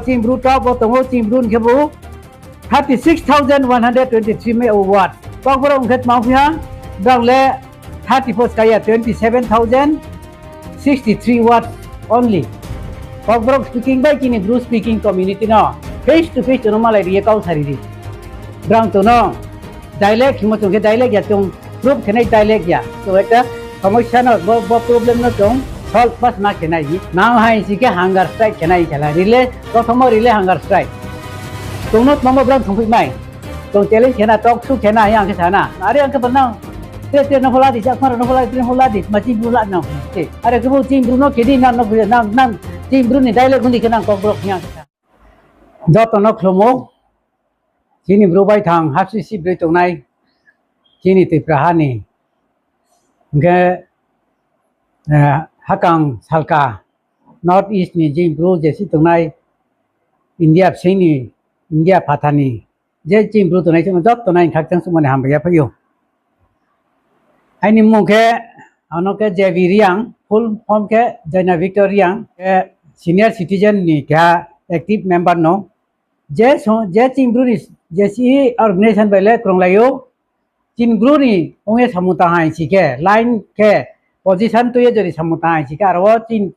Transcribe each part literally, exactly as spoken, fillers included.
Chini Bru top wo tong ou, chini Bru ni khe bo thirty six thousand one hundred twenty three me o words. Kokborok ong khe tma phi ha, brao le thirty pho ska ya, twenty seven thousand sixty three words only. Kokborok speaking bai chini Bru speaking community no face to face chung no malai ri ye kau sari di. Brao chung no dialect hingmo chung khe dialect ya, chung proof khe nai dialect ya. Chung ekta somosya no, bo, bo problem no chung solve pas ma khe nai. Nang hai si khe hunger strike khe nai khe la. Rile, prothomo rile hunger strike. Chung no tma mo brao thungphi mai. Chung challenge khe na, talk show khe na, yang khe sa na. Are ang khe bo nang, tre tre no phola di, sa khmaro no phola di, tre phola di, ma chini Bru la nang. Are khe bo chini Bru no khe di, nang no khe, nang, nang, chini Bru ni dialect hing di khe nang Kokborok hing yang khe sa. Joto no khlumo, chini Bru bai thang hapsi si broi tongnai, chini Tripura ha ni. Hingkhe, eh, hakang salka, North East ni chini Bru jesi tongnai, India bsing ni, India phathar ni, je chini Bru tongnai, chung joto no aini khakchang sumani hambai ya phai ou. Aini mmung khe, ano khe J B Reang, full form khe Jaina Victor Reang, khe senior citizen ni keha active member no. Je song, je chini Bru ni, je si organization bai le krunglai ou, chini Bru ni ong ye samung tang hai si khe, line khe, position tui ye jodi samung tang hai si khe, aro wo chini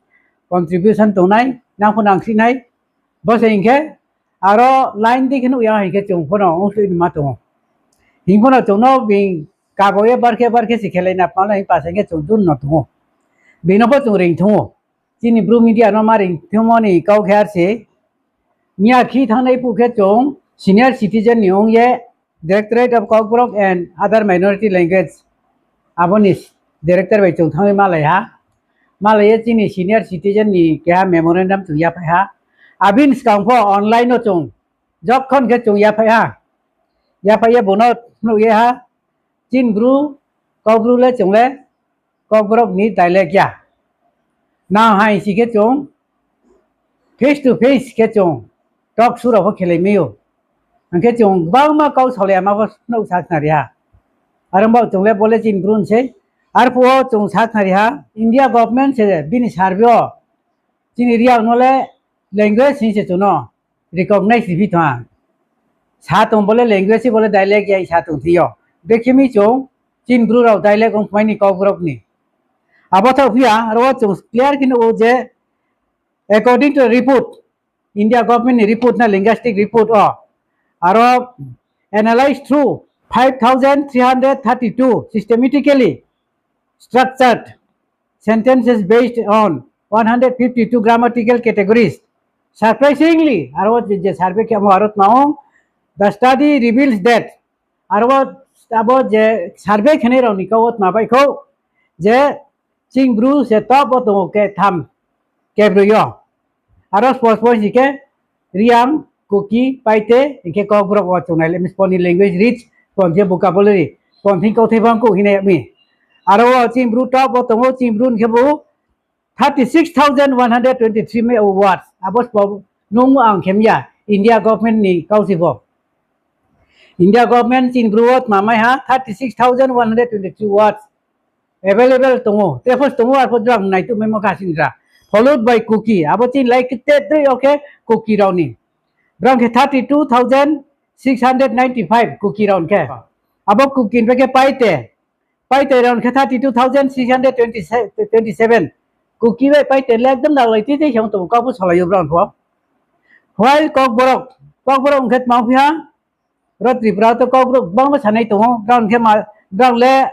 contribution tongnai, nang pho nang si nai, bo se hing khe, aro line di khe nuh ya hing khe chung pho no ong sui ni ma tong ou. Hing pho no chung no being kabo ye bar khe bar khe si khelai na pal hing pasa hing khe chung dun no tong ou. Being no pho chung reing thung ou. Chini Bru media no ma reing thungmo ni kau khe ar se. Miya khi thanngnai phuh khe chung senior citizen ni ong ye Directorate of Kokborok and Other Minority Language, abo ni director bai chung thanng ye malai ha. Malai ye chini senior citizen ni keha memorandum chung yaphai ha. Abini skang pho online no chung jokhon khe chung yaphai ha. Yaphai ye bo no phnuh ye ha. Chini Bru, Kokbru le chung le Kokborok ni dialect ya. Nang hai si khe chung face to face khe chung talk show rao pho khelai mai ou. Hing khe chung gbangma kau saolai ya ma pho phnuh sakhnari ha. Are ong ba chung le bo le chini Bru ni sei. Arphuh wo chung sakhnari ha, India government se bini survey wo chini Reang no le language hing se chung no recognize riphi tong ha. Sa tong bo le language, bo le dialect ya sa tong thing yo. Bekhe mi chung chini Bru rao dialect ong phai ni Kokborok ni. Abo thaoh phi ya, aro wo chung clear khe nuh ou je, according to report, India government ni report na linguistic report wo, aro analyze through five thousand three hundred thirty two systematically structured sentences based on one hundred fifty two grammatical categories. Surprisingly, aro je, je survey khe amo aro tma ong, the study reveals that, aro abo je survey khenai rao ni kau wo tma bai khou, je chini Bru se top wo tong ou ketham, kebroi yo. Aro spot spot si khe Reang, Kuki, Paite, hing khe Kokborok wo chung nai le mi spot ni language rich, spot je vocabulary, spot thing kauthai bang kouh hinai mi. Aro wo chini Bru top wo tong ou, chini Bru ni khe bo thirty six thousand one hundred twenty three me words. Abo spot nung ang khe mi ya, India government ni kau si bo. India government chini Bru wo tma mai ha, thirty six thousand one hundred twenty three words available tong ou. Tre pho tong ou, arphuh drao nai tuh maimo kha sindra. Followed by Kuki, abo chini lai kte droi yo khe Kuki rao ni. Brao khe thirty two thousand six hundred ninety five Kuki rao ni khe. Abo Kuki ni bai khe Paite. Paite rao ni khe thirty two thousand six hundred twenty seven. Kuki bai Paite le ekdom daglai tei tei se ong tong ou, kau pho salai ou brao pho. While Kokborok, Kokborok ong khe tma phi ha, ro Tripura to Kokborok gbangma sanai tong ou, brao khe ma, brao le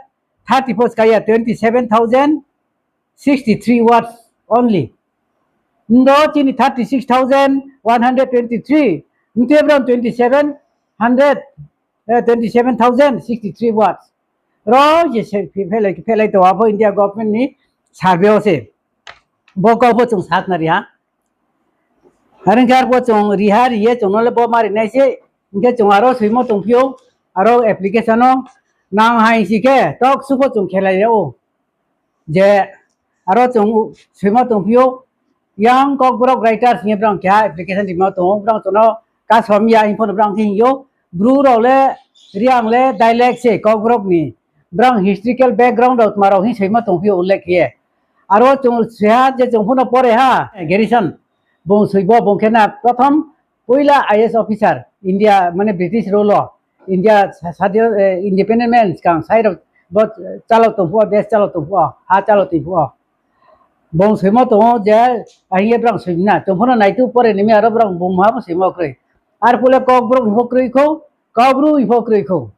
thirty pho ska ya, twenty seven thousand sixty three words only. Ndo chini thirty six thousand one hundred twenty three, nte brao twenty seven hundred, eh, twenty seven thousand sixty three words. Ro je se phi-, phelai, phelai tong abo India government ni survey wo se. Bo kau pho chung sakhnari ha. Are hing khe arphuh chung ri ha, ri ye chung no le bo ma ri nai se. Hing khe chung aro soimo tongphi ou, aro application no nang hai si khe talk show pho chung khelai ya ou. Je aro chung soimo tongphi ou, Young Kokborok Writers hing ye brao keha application rimo tong ou, brao chung no kasom ya hing pho no brao khe hing ou, Bru rao le, Reang le dialect se Kokborok ni, brao historical background rao tma rao hing soimo tongphi ou ullekh khe ye. Aro chung soi ha je chung pho no pore ha, garrison. Bung soimo, bung khe na prothom poila I A S officer, India, mane British rule wo, India sa-, sadi-, eh, independent man skang sai rao bo chalok tong phuh wo, desh chalok tong phuh wo, ha chalok tong phuh wo. Bung soimo tong ou je, ahing ye brang soi na, chung pho no naitu pore ni mi aro brang bung maha pho soimo kroi. Arphuh le Kokborok ni pho kroi khou, Kaubru ni pho kroi khou.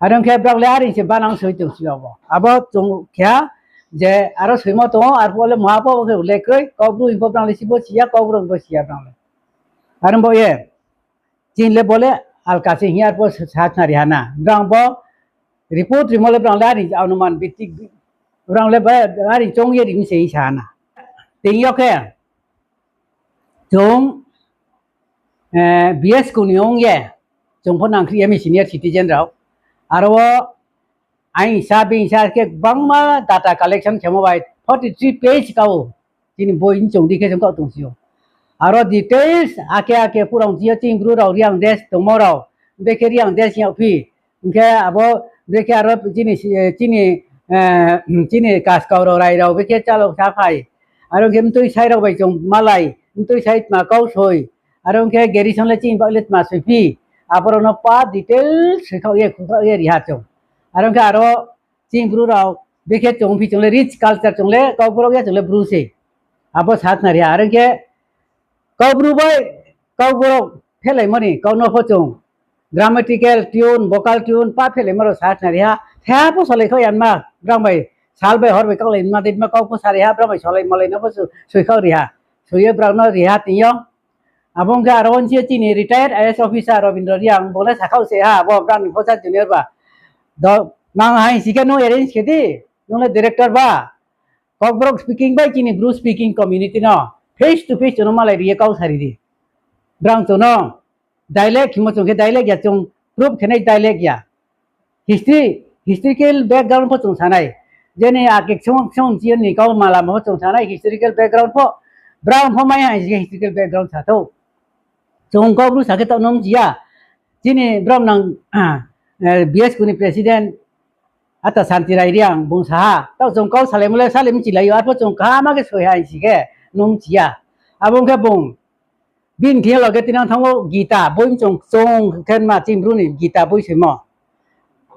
Are ong khe brang le are se banang soi tong si abo. Abo chung khe ha je aro soimo tong ou, arphuh le maha pho khe le kroi, Kaubru ni pho brang le sibo si ya, Kokborok ni pho si ya brang le. Are bo ye, chini le bo le alka se hing ye arphuh sa khnari ha na. Brang bo report rimo le brang le are anuman bithik, brang le ba are choung ye ri mi se hing sa ha na. Tini yo khe, chung, eh, B S kuni ong ye, chung pho nangkhri ya mi senior citizen rao. Aro wo aing sa bini sa khe gbangma data collection khemo bai forty three page kau. Chini boi ni chung di khe chung kau tong si ou. Aro details ake ake purang chi yo chini Bru rao Reang desh tongmo rao. Bekhe Reang desh yag phi. Hing khe abo bekhe aro chini, eh, chini, eh, chini kaskau rao rai rao bekhe chalok sa phai. Aro khe mtui sai rao bai chung malai, mtui sai tma kau soi. Aro khe garrison le chini bak le tma soi phi. Abo rao no pa details soikhaoh ye, khukhaoh ye ri ha chung. Aro khe aro chini Bru rao, bekhe chung phi chung le rich culture chung le, Kokborok ya chung le Bru se. Abo sa khnari ha. Are ong khe Kaubru bai Kokborok phelaimo ni kau no pho chung grammatical tune, vocal tune, pa phelaimo rao sa khnari ha. Thaiha pho solai khaoh ya ma, brang bai sal bai hor bai kaulai ma dei ma kau pho sa ri ha, brang bai solai molai no pho soi khaoh ri ha. Soi ye brang no ri ha tini yo. Abo ong khe aro ong si yo chini retired I A S officer Robindra Reang, bung le sakhaoh se ha, abo brang ni pho sa junior ba. Nang hai si khe nung arrange khe di, nung le director ba. Kokborok speaking bai chini Bru speaking community no face to face chung no malai ri ye kau sari di. Brang chung no dialect hingmo chung khe dialect ya, chung proof khe nai dialect ya. History, historical background pho chung sa nai. Je ni ake ksung ksung chi yo ni kau malama pho chung sa nai historical background pho. Brang pho mai hai si khe historical background sa thou. Chung Kaubru sa khe taoh no mchi ya. Chini bromnang, eh, B S kuni president, Ata Santi Rai Reang bung sa ha. Taoh chung kau salaimo le sale mchilai ou, arphuh chung kaham khe soi hai si khe nung mchi ya. Abo ong khe bung bini thing yo loge tinang thanng ou Gita boi mchung chung khe ma chini Bru ni Gita boi soimo.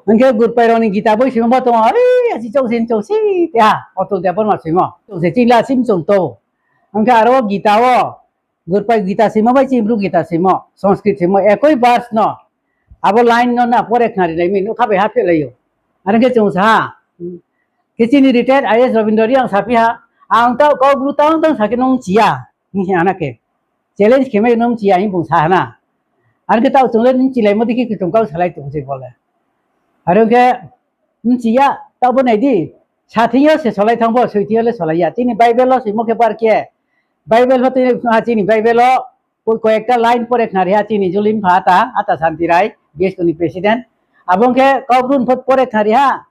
Ong khe Gurpai rao ni Gita boi soimo pho tong ou, are, asi chouh si, chouh si, te ha, Atul Debbarma soimo. Chung se chini la sim chung to. Ong khe aro Gita wo, Gurpai Gita soimo bai chini Bru Gita soimo, Sanskrit soimo, ekoi verse no. Abo line no na pore khnari nai mi, nougkha bai ha phehlai ou. Are khe chung sa ha, khe chini retired I A S Robindra Reang saphi ha, ang taoh Kaubru tang tang sa khe nung mchi ya, hing se ha na khe. Challenge khe mai nung mchi ya hing bung sa ha na. Are khe taoh chung le mchilaimo dei khe chung kau salai tong se bo le. Are khe mchi ya, taoh bo nai di, sa thing yo se solai thanng pho, soi thing yo le solai ya. Chini Bible wo soimo khe bar khe, Bible pho tini, ah, chini Bible wo ko-, koyekta line pore khnari ha chini Julimpha Ata, Ata Santi Rai, B S kuni president. Abo ong khe Kaubru ni pho pore khnari ha.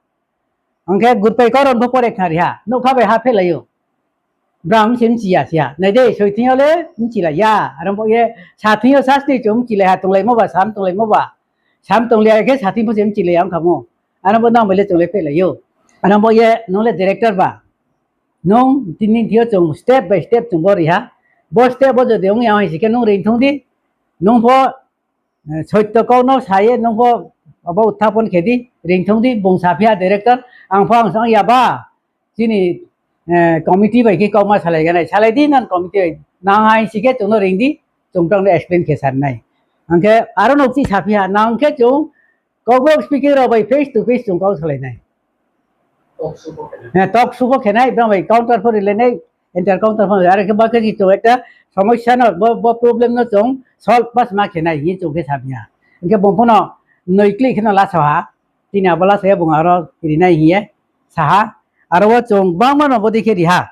Ong khe Gurpai Koron pho pore khnari ha. Nougkha bai ha phehlai ou. Brang se mchi ya si ha. Nai de, soi thing yo le mchilai ya. Are bo ye sa thing yo sasni chung mchilai ha tonglaimo ba, sam tonglaimo ba. Sam tonglai ya khe sa thing pho se mchilai ya ong kha mo. Are bo nang bai le chung le phehlai ou. Are bo ye nung le director ba. Nung tini thing yo chung step by step chung bo ri ha. Bo step bo jodi ong ya hai si khe nung reing thung di. Nung pho, eh, soito kau no sa ye nung pho abo uthapon khe di, reing thung di, bung saphi ha director, ang pho ang sa ya ba, chini, eh, committee bai khe kauma salai ganai, salai di nang committee bai, nang hai si khe chung no reing di, chung tang no explain khe sa nai. Ang khe aro nouh chi saphi ha, nang khe chung Kokborok speaking rao bai face to face chung kau salai nai. Talk show pho khe nai, brang bai counter pho rilai nai, inter counter pho, are khe ba khe chung ekta somosya no, bo, bo problem no chung solve pasma khe nai hing chung khe saphi ha. Hing khe bung pho no noi click khe no laso ha, tini abo laso ye bung aro ri nai hing ye sa ha. Aro wo chung gbangma no bodei khe ri ha.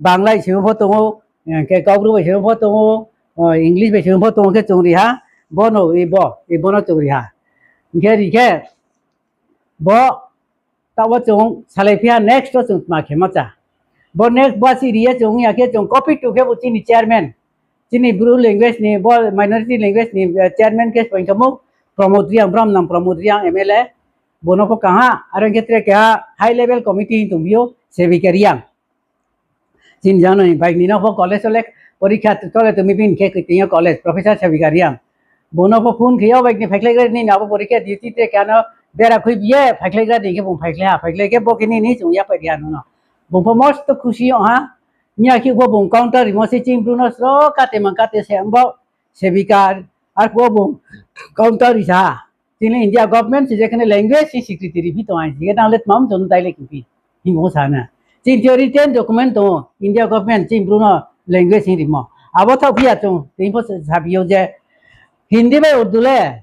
Bangla bai soimo pho tong ou, hing khe Kaubru bai soimo pho tong ou, o, English bai soimo pho tong ou khe chung ri ha. Bo no, i bo, i bo no chung ri ha. Hing khe ri khe, bo, taoh wo chung salai phi ha, next wo chung tma khe ma cha. Bo next bo si ri ye chung ong ya khe chung copy to khe bo chini chairman, chini Bru language ni, bo minority language ni, eh, chairman khe soing kha mo, Pramod Reang, bromnang Pramod Reang M L A, bo no pho kang ha, are ong khe tre keha high level committee hing tongphi ou, Sebika Reang. Chini jano ni bike ni no pho college o le porikha chole tongmi bini khe kting yo college professor Sabika Reang. Bung no pho phone khe yo bike ni phaikhlaigra nini abo porikha duty tre khe ano bera khui biye phaikhlaigra ni khe bung phaikhlai ha, phaikhlai khe bo khe nini chung yapai ri ha no no. Bung pho mosto khusi yo ha. Miya khe pho bung counter rimo se chini bru no sro kate mang kate se bo Sabika, arphuh bung counter risa ha. Chini India government se je kheno language ni secretary phi tong hai, je nang le tmam jon dai le kiphi. Hing bung sa na. Chini theory ten document tong India government chini bru no language hing rimo. Abo thaoh phiya chung, tini pho sabi yo je Hindi bai Urdu le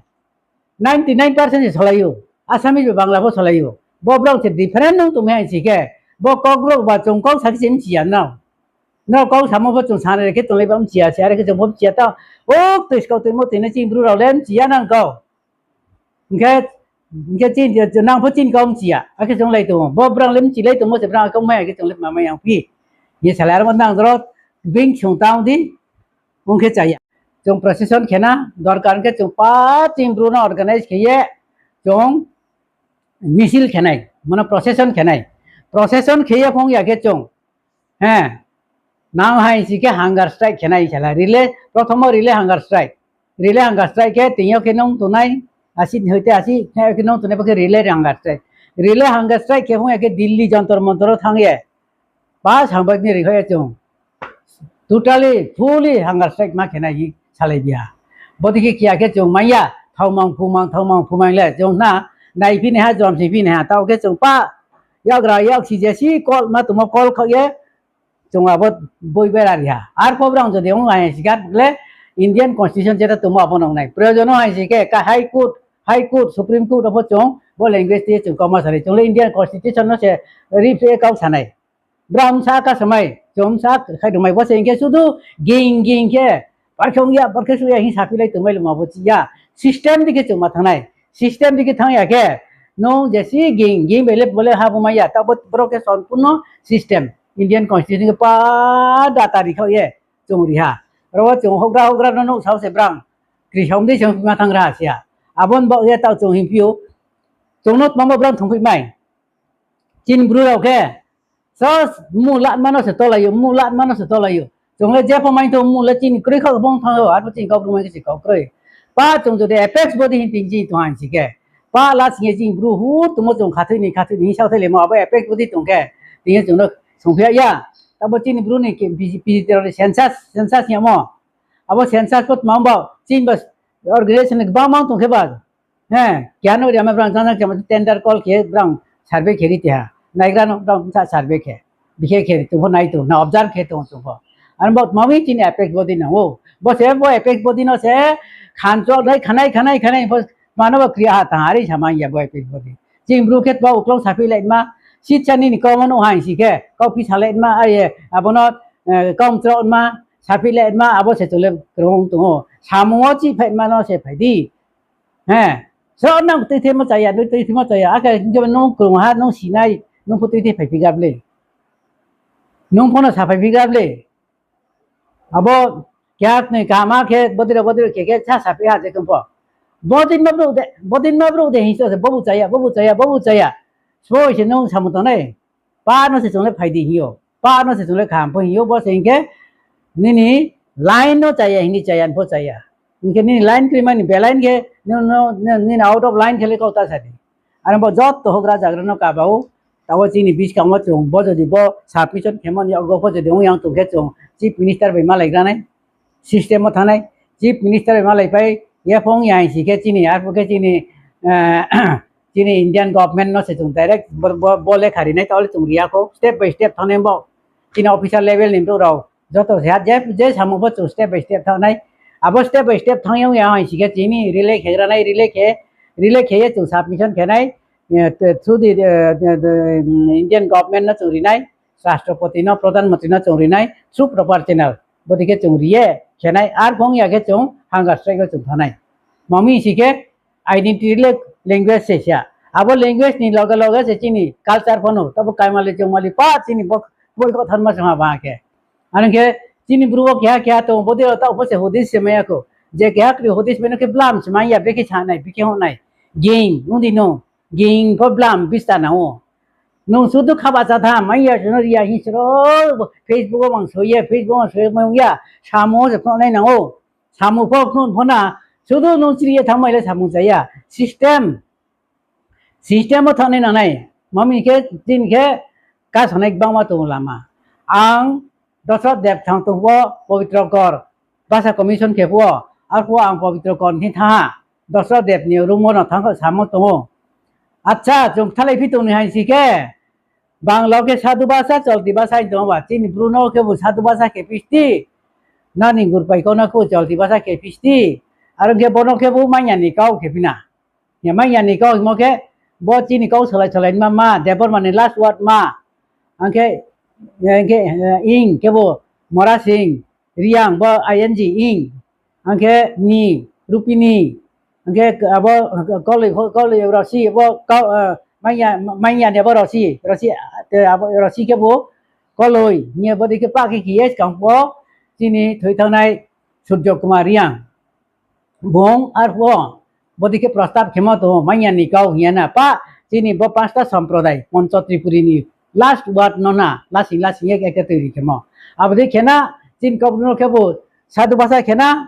ninety nine percent se solai ou. Assamese bai Bangla pho solai ou. Bo brao se different nung tongmi hai si khe. Bo kok brao ba chung kau sa khe se mchi ya nrao. Nrao kau samo pho chung sana re khe tonglai ba mchi ya se, are khe chung pho mchi ya ta. O, tui skau tuimo tini chini bru rao le mchi ya nang kau. Hing khe, hing khe chini, nang pho chini kau mchi ya. Akhe chung lai tong ou. Bo brao le mchi lai tongmo se brao kau mai, akhe chung le ma mai yang phi. Ye salai aro nang doro bing chung tang di. Ong khe cha ya. Chung procession khe na, dorkar khe chung pa chini bru no organize khe ye, chung misil khe nai, mano procession khe nai. Procession khe ye phong ya khe chung, he, nang hai si khe hunger strike khe nai sala, relay, prothomo relay hunger strike. Relay hunger strike khe tini yo khe nung tongnai, asi hoite asi, khe nung tongnai bo khe relay hunger strike. Relay hunger strike khe phong ya khe Delhi Jantar Mantar wo thanng ye, pa sangbaik ni rikha ye chung totally, fully hunger strike ma khe nai hing salai bi ha. Bodei khe khe ya khe chung mai ya, thaomang phumang, thaomang phumang le chung na, naiphi nai ha, jrom si phi nai ha, taoh khe chung pa, yagra yak si je si call ma tongmo call khaoh ye, chung abo boi bera ri ha. Arphuh brao jodi ong hai si khe le Indian constitution jeta tongmo abo nang nai. Proyojon no hai si khe ka High Court, High Court, Supreme Court abo chung bo language ti chung kauma sanai. Chung le Indian constitution no se riphe kau sanai. Brao msa ka samai, chung msa khai rungmai bo se hing khe sudu ging ging khe, bar khe ong ya, bar khe su ya hing saphi lai tongmai loma bo chi ya. System di khe chung ma thanng nai. System di khe thanng ya khe, nung je si ging ging bai le bo le ha bo mai ya, taoh bo boro khe sompurno system. Indian constitution khe pa data rikhaoh ye chung ri ha. Aro wo chung houhgra houhgra no nuh sao se brao kri saom dei chung ma thanng ra ha si ya. Abo ni baoh ye taoh chung hingphi ou, chung no tma bo brao thungphi mai. Chini bru rao khe, so, mmu latma no se tolai ou, mmu latma no se tolai ou. Chung le jepho mai thou mmu le chini kroi khaoh bong thanng ou, arphuh chini kau bru mai khe se kau kroi. Pa chung jodi apex body hing ting chini tong hai si khe. Pa la sing ye chini bru hur tongmo chung khathoi ni, khathoi ni hing sao thai lemo, abo apex body tong khe, ting ye chung no songphi ya. Tabo chini bru ni khe, bisi, bisi tero ni census, census yamo. Abo census pho tma ong ba, chini ba organization ni gbangma tong khe ba, he, keha no ri ama brao jang jang khe tender call khe brao survey khe ri ti ha. Naigra no brao sa survey khe. Bikhe khe chung pho nai tong, na observe khe tong chung pho. Ano bo tma mi chini apex body nang ou. Bo se bo apex body no se khancho nai khanai, khanai, khanai pho mano bo kriya ha tang, are samai ya bo apex body. Chini bru khe bo uklau saphi lai ma, sitsa nini kau ma no hai si khe, kau phi sa lai ma, are abo no, eh, kau mchro ma, saphi lai ma, abo se chung le krung tong ou. Samung wo chihphai ma no se phai di. He. So nang tuithemo chaya, nung tuithemo chaya. Akhe hing khe nung krung ha, nung sinai, nung pho tuithei phai phi gab le. Nung pho no saphai phi gab le. Abo keha knoi kaham khe bodei ro, bodei ro khe khe sa saphi ha je khe pho. Bodei ma brouh de, bodei ma brouh de hing so se, bobu chaya, bobu chaya, bobu chaya. Sbo se nung samung tongnai. Pa no se chung le phai di hing ou. Pa no se chung le kaham pho hing ou, bo se hing khe nini line no chaya, hing ni chaya, pho chaya. Hing khe nini line krima ni beline khe, nini out of line khe le kau ta sa di. Ano bo joto houhgra zagra no kaba ou, taoh wo chini buskang wo chung bo jodi bo submission khemo ni abo pho jodi ong yang tong khe chung Chief Minister bai malaigra nai, system wo thanng nai, Chief Minister bai malaipai ye phong ya hing si khe chini, arphuh khe chini, eh, chini Indian government no se chung direct bo, bo, bo lekha ri nai, taoh le chung ri ya khou, step by step thanng nai bo. Chini officer level ni brouh rao joto se ha, je, je samung pho chung step by step thanng nai. Abo step by step thanng yong ya hing si khe chini relay khegra nai, relay khe, relay khe ye chung submission khe nai, eh, through the, eh, the, the, mm, Indian government no chung ri nai, Rashtrapati no, Pradhan Mantri no chung ri nai, through proper channel. Bodei khe chung ri ye khe nai, arphuh ong ya khe chung hunger strike wo chung thanng nai. Mami si khe identity le language se sia. Abo language ni loge loge se chini culture pho no, tabo kaimali chungmali pa chini bo, bo kho thanma se ma ba khe. Ano khe chini bru wo keha keha tong, bodei rao taoh pho se hudis se mai ya khou. Je keha kri hudis mai no khe blam se mai ya, brekhe sa nai, brekhe houh nai. Ging, ong di no. Ging pho blam bista nang ou. Nung sudu khaba cha tha, mai ya, suno ri ya, hing sro, Facebook wo mang soi ye, Facebook wo mang soi ye, mang ya, samung se phnuh nai nang ou. Samung pho phnuh pho na, sudu nung chri ye thanngmai le samung cha ya. System, system wo thanng nai nang nai. Mami khe, chini khe, kasonai gbangma tong lama. Ang Dosrot Deb thang tong pho, Pobitro Kor, Basa Commission khe pho, arphuh ang Pobitro Kor ni thanng ha. Dosrot Deb ni room wo no thanng kho samo tong ou. Acha, chung kthalai phi tong ni hai si khe, Bangla khe Sadhu Basa, Cholti Basa hing tong ou ba, chini Bru no khebu Sadhu Basa khe phi sti, nani Gurpai kau no khebu Cholti Basa khe phi sti, aro khe bo no khebu Manya ni kau khe phi na. Ya, Manya ni kau hingmo khe, bo chini kau solai solai ma ma, Debbarma ni last word ma. Ang khe, ang khe, ing khebu Mora Sing, Reang bo I N G ing. Ang khe ni, Rupini. Ang khe abo Koloi, Koloi Rosi, bo kau, Manya, Manya ni abo Rosi, Rosi, abo Rosi khebu Koloi hing ye bodei khe pah khe khe ye skang pho chini thoi thanngnai Surjo Kumar Reang. Bung arphuh bodei khe prostab khemo tong ou, Manya ni kau hing ya na, pah chini bo panchta somproday, Poncho Tripuri ni last word no na, lasing lasing ye ekta toiri khemo. Abo dei khe na, chini Kaubru no khebu Sadhu Basa khe na,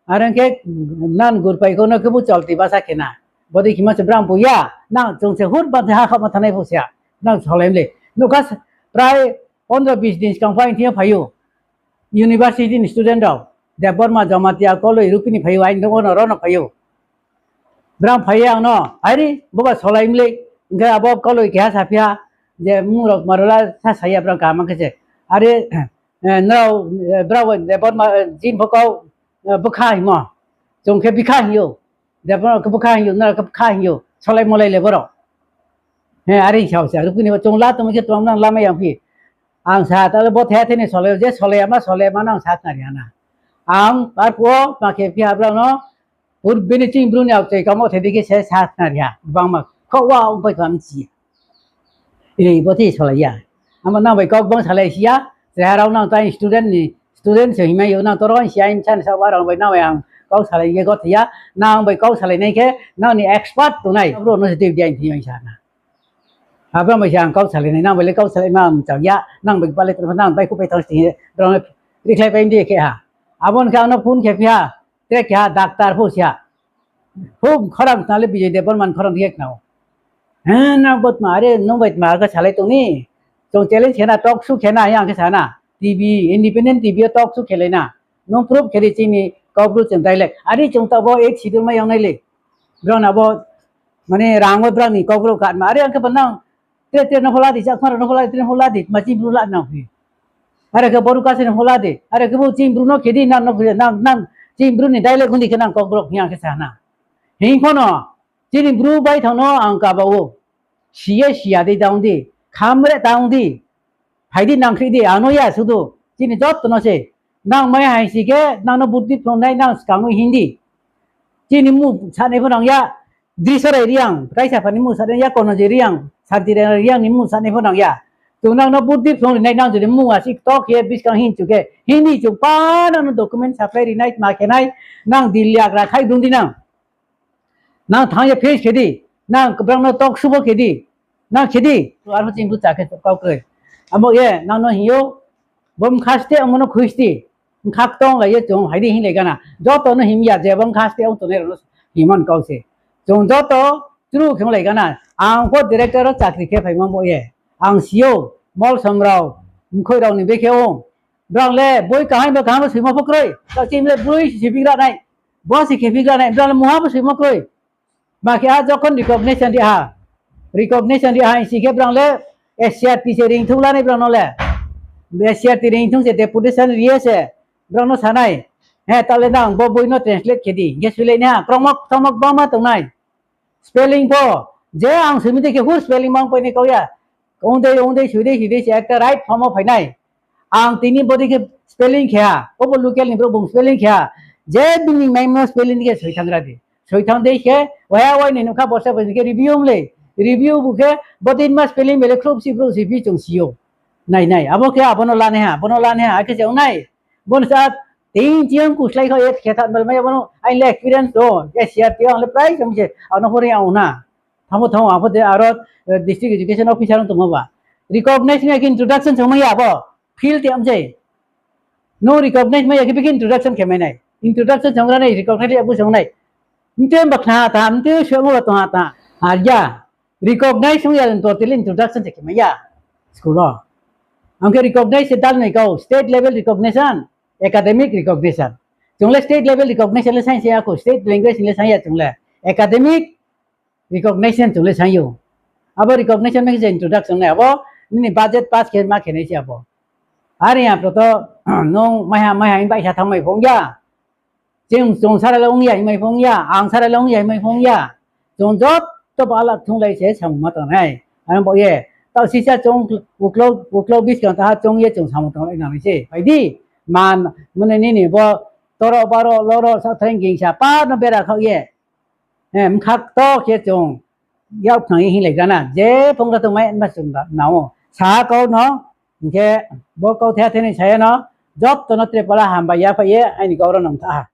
aro khe nan Gurpai kau no khebu Cholti Basa khe na. Bodei khemo se brang bu ya, nang chung se hur banthe ha khaohma thanai pho se ya, nang solai mle. Nukha prai pondro bis din skang pho aini thing yo phai ou. University ni student rao, Debbarma, Jamatia, Koloi, Rupini phai ou, aini thing yo no ro no phai ou. Brang phai ye ang no, Ari, boba solai mle, hing khe abo Koloi keha saphi ha, je mung rao tma rao la sa sa ya brang kaham khe se. Are, nrao, brao Debbarma, jin pho kau, bkha hingmo. Chung khe bikha hing ou. Debbarma khe bkha hing ou, nrao khe bkha hing ou. Solai molai le borao. Are hing sao se, Rupini bo chung la tongmo khe tong nang lamai yang phi. Ang sa, tale bo the the ni solai ou, je solai ya ma, solai ya ma nang sa khnari ha na. Ang arphuh wo ma khe phi ha brao no, purbi ni chini Bru ni aokchai kamo the dei khe se sa khnari ha, gbangma kho wa ongpai kha mchi. Ei, bo the solai ya. Amo nang bai kau gbang salai si ya, chrai ha rao nang tai student ni, student se hingmai ou, nang toro si ya, himsa ni sa wa rao bai nang bai ang kau salai ye kothe ya, nang bai kau salai nai khe, nang ni expert tongnai, abo no se tei di aini thing yo sa na. Abo bai se ang kau salai nai, nang bai le kau salai ma ang chang ya, nang bai kpal le tong, nang bai khupai thang sing ye, brao no rikhlai pai di khe ha. Abo ni khe ang no phone khe phi ha, tre keha doctor pho si ha. Hum, khorang khna le Bijoy Debbarma ni khorang khe khna ou. He, nang bo tma, are, nung bai tma khe salai tong ni. Chung challenge khe na, talk show khe na, yang khe sa na. T V, independent T V yo talk show khe lai na. Nung proof khe di chini Kaubru chung dialect. Are chung taoh bo eighth schedule mai yang nai le. Brao na bo, mane rang wo brao ni Kaubru katma. Are ang khe bo nang, tre tre no pho la di, Chakma rao no pho la di, tre no pho la di, ma chini Bru la nang phi. Are khe Boru Kachari no pho la di, are khe bo chini Bru no khe di, nang no khe di, nang, nang, chini Bru ni dialect hing di khe nang Kokborok hing ye ang khe sa na. Hing pho no, chini Bru baithang no ang kaba ou. Si ye si ya dei ta ong di, khamre ta ong di, phai di nangkhri di, ang no ya sudu, chini joto no se. Nang mai hai si khe, nang no buddi phrung nai, nang skang wo hing di. Chini mmung sanai pho nang ya, Drisorai Reang, raisa pha ni mmung sanai ya, Konojoy Reang, Santirai Reang ni mmung sanai pho nang ya. Chung nang no buddi phrung ri nai, nang jodi mmung asi kto khe buskang hing chu khe, hing di chung pa nang no document supply ri nai, tma khe nai, nang Delhi Agra khai brung di nang. Nang thanng ye face khe di, nang brao no talk show pho khe di, nang khe di. Arphuh chini Bru cha khe kau kroi. Abo ye nang no hing ou, bo mkha ste, amo no khui ste. Mkha ktong lai ye chung hai di hing lai gana. Joto no hing ya, je bo mkha ste ong tongnai rao no hingmo ni kau se. Chung joto chru khe ong lai gana. Ang pho director wo chakri khe phaimo bo ye. Ang si ou, Molsom rao, mkhoi rao ni bekhe ong. Brao le boi kaham bo kaham bo soimo pho kroi. Tao chini le broi si si bigra nai. Bo si khe bigra nai. Brao le mungha bo soimo kroi. Ma khe a jokhon recognition ri ha. Recognition ri ha hing si khe brao le S C E R T se ringthung la nai brao no le. S C E R T ringthung se deputation ri ye se brao no sa nai. He, tao le nang bo boi no translate khe di. Hing khe soilai nai ha. Krongmo kthammo gbangma tong nai. Spelling pho, je ang soimi dei khe hur spelling mang pai nai kau ya. Ong dei, ong dei, soi dei, soi dei se ekta right form wo phai nai. Ang tini bodei khe spelling khe ha, obo local ni brouh bung spelling khe ha. Je bini maimo spelling khe soi thanng ra di. Soi thanng dei khe, waya wai ni nukha borsa bai khe review mle. Review bu khe, bodei ma spelling bele khrouh si brouh si phi chung si ou. Nai nai, abo khe abo no lanai ha, abo no lanai ha, akhe se ong nai. Bo no sa, ting chiyang kuslai kha, et khe thanng bel mai abo no, aini le experience tong, S C E R T ang le prai sam se, ang no pore ang na. Thanngmo thanng ang pho de aro, eh, district education officer ong tongmo ba. Recognize ong ya khe introduction se ong mai ya abo. Field te amsei. Nung recognize mai ya khe bikhe introduction khe mai nai. Introduction se ong ra nai, recognize abo se ong nai. Mte ba khna tha, mte suamo ba tong ha tha. Ar ya. Recognize ong ya totally introduction se khe mai ya. School o. Ang khe recognize se dal nai kau, state level recognition, academic recognition. Chung le state level recognition le saing se ya kho, state language le saing ya chung le. Academic recognition chung le saing ou. Abo recognition mai khe se introduction nai abo, nini budget pass khe ma khe nai se abo. Are ya proto, nung maiha maiha hing baihsa thanngmai phung ya. Chung, chung sara le ong ya hingmai phung ya, ang sara le ong ya hingmai phung ya. Chung joto bo alak thunglai se samung ma tang nai. Ano bo ye, taoh sisa chung uklau, uklau buskang taha chung ye chung samung tanglai nang nai se. Phai di, man, mane nini bo, toro baro, loro, sa threng gingsa, pa no bera khaoh ye. Eh, mkha kto khe chung, yak khnang ye hinglai gra na. Je phung kha tongmai ma chung nang ou. Sa kau no, hing khe bo kau the the ni sa ye no, joto no tre pala hambai ya phai ye, aini kau ro nang tha ha.